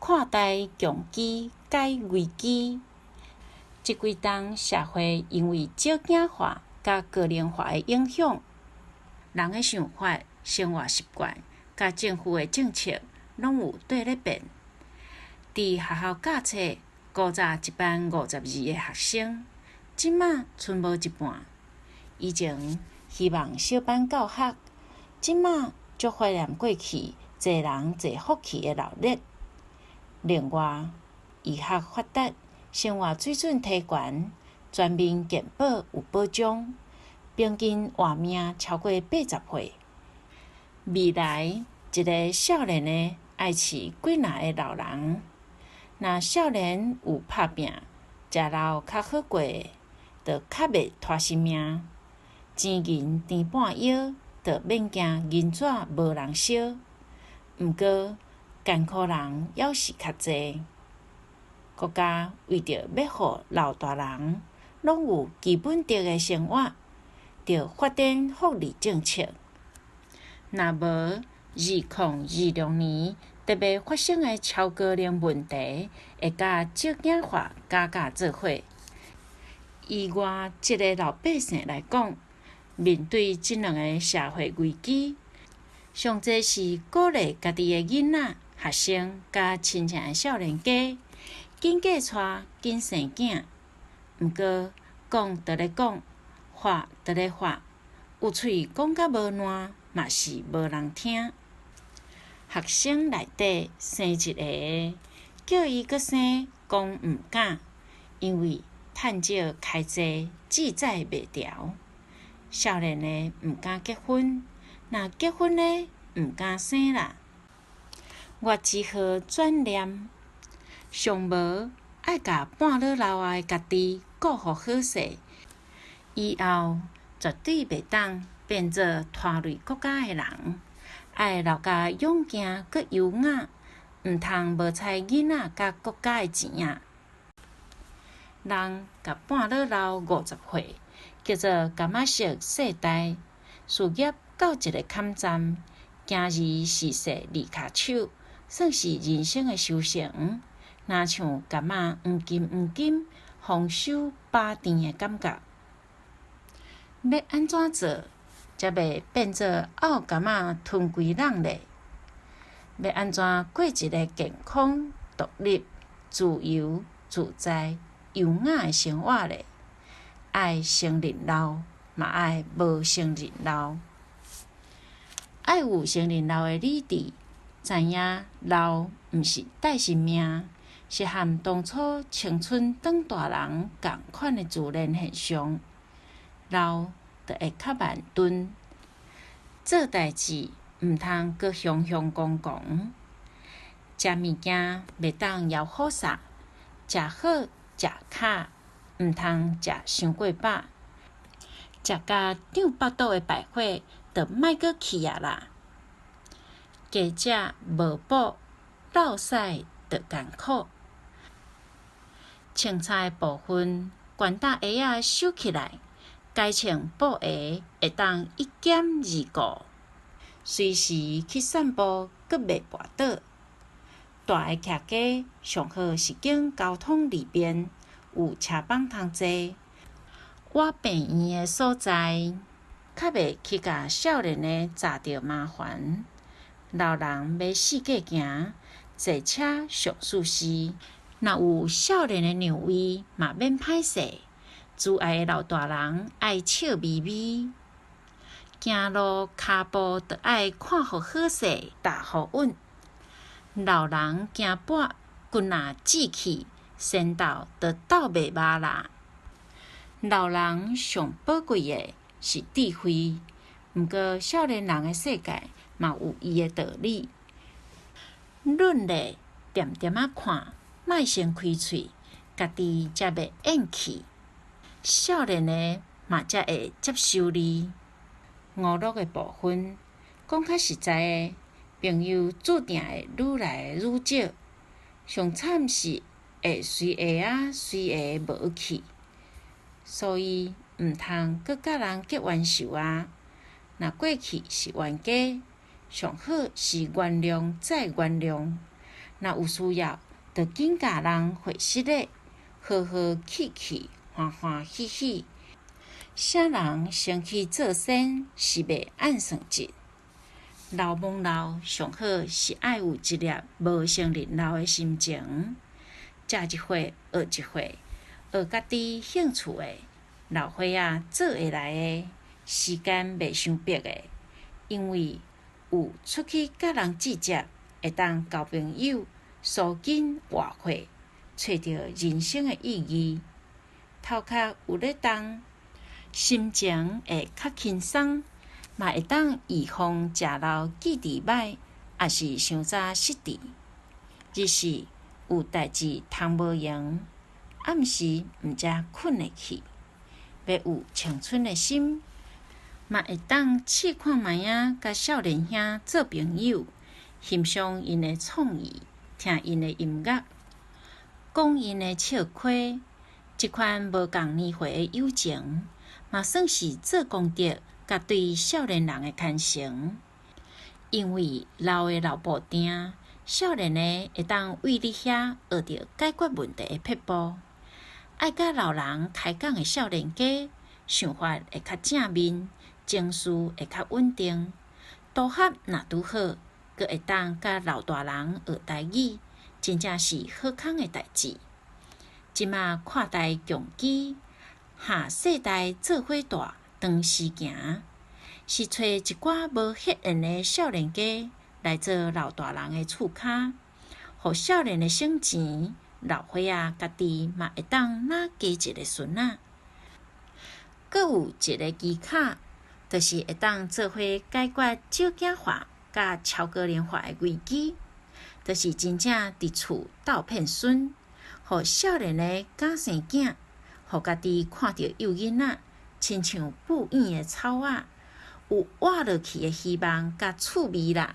看待共機解危機。這幾冬社會因為少子化佮高齡化的影響，人的想法、生活習慣佮政府的政策攏有綴咧變。佇學校教冊，古早一班52個學生，這馬賰無一半。以前希望小班教學，這馬足懷念過去濟人濟福氣的鬧熱。另外，醫學發達，生活水準提懸，全民健保有保障，平均活命超過80歲。未來一个少年的愛飼幾若个老人？若少年有拍拚，食老較好過的，就較袂拖性命。錢銀甜半腰，就免驚銀紙無人燒。毋過艱苦人猶是較濟。國家為著欲予老大人攏有基本得的生活，著發展福利政策。若無2026年特別發生的超高齡問題，會佮少子化加加做伙。以我這个老百姓來講，面對這兩个社會危機，上濟是鼓勵家己的囡仔、學生佮親情的少年家，緊嫁娶、緊生囝。毋過講就咧講，話就咧話，有喙講甲無爛，嘛是無人聽。學生內底生一个，叫伊閣生，講毋敢，因為趁少開濟，志在袂牢。少年的毋敢結婚，若結婚的毋敢生啦。我只好轉念，上無愛共半老老仔的家己顧予好勢，以後絕對袂當變做拖累國家的人。愛留共勇健閣優雅，毋通無彩囡仔佮國家的錢啊！人共半老老50歲，叫做柑仔色世代，事業到一个坎站，行而時勢二跤手，算是人生的收成。若像柑仔黃金黃金，豐收飽甜的感覺。欲按怎做，才袂變做漚柑仔吞規籠咧？欲按怎過一个健康、獨立、自由、自在、優雅的生活咧？愛承認老，嘛愛無承認老。愛有承認老的理智，知影老毋是帶性命，是和當初青春長大人仝款的自然現象。老就會較慢鈍，做代誌毋通閣雄雄剛剛，食物件袂當枵虎捒，食好食較，毋通食傷過飽，食甲脹腹肚的敗火就莫閣去啊啦！加食無補，落屎就艱苦。穿衫的部分，懸搭鞋仔收起來，改穿布鞋會當一兼二顧，隨時去散步，閣袂跋倒。大个徛家上好是間交通利便，有車枋通坐。倚病院的所在，較袂去共少年的軋著麻煩。老人欲四界行，坐車上舒適。若有少年的讓位，嘛免歹勢。慈愛的老大人愛笑眯眯，行路跤步著愛看予好勢，踏予穩。老人驚跛，骨若志氣，仙鬥就鬥袂峇啦。老人上寶貴的是智慧，毋過少年人的世界嘛有伊的道理。論咧，恬恬仔看，莫先開喙，家己才袂厭氣。少年的嘛才會接受你。娛樂的部分，講較實在的，朋友注定會愈來愈少。上慘是會隨下仔隨下無去，所以毋通閣佮人結冤仇啊！若過去是冤家，上好是原諒再原諒。若有需要，就緊共人會失禮，和和氣氣，歡歡喜喜。啥人先去做仙，是袂按算節。老罔老，上好是愛有一粒無成人老的心情，食一歲學一歲，學家己興趣的，老歲仔做會來的，時間袂傷迫的，因為有出去佮人接觸，會當交朋友，舒筋活血，揣著人生的意義。頭殼有咧動，心情會較輕鬆，嘛會當預防食老記憶䆀，抑是傷早失智。日時有代誌通無閒，暗時毋才睏會去。欲有青春的心，嘛會當試看覓仔，佮少年兄做朋友，欣賞𪜶的創意，聽𪜶的音樂，講𪜶的笑話。這款無仝年歲的友情，嘛算是做功德，佮對少年人的傳承。因為老的老步定，少年的會當為你遐學著解決問題的撇步。愛佮老人開講的少年家，想法會較正面，情緒會較穩定。組合若拄好，閣會當佮老大人學台語，真正是好康的代誌。這馬跨代共居，下世代做伙蹛當時行，是揣一寡無血緣的少年家來做老大人的厝跤，予少年的省錢，老歲仔家己嘛會當若加一个孫仔。閣有一个技巧，就是會當做伙解決少子化佮超高齡化的危機，就是真正佇厝鬥騙孫，予少年的敢生囝，予家己看著幼囡仔，親像布院的草仔，有活落去的希望佮趣味啦。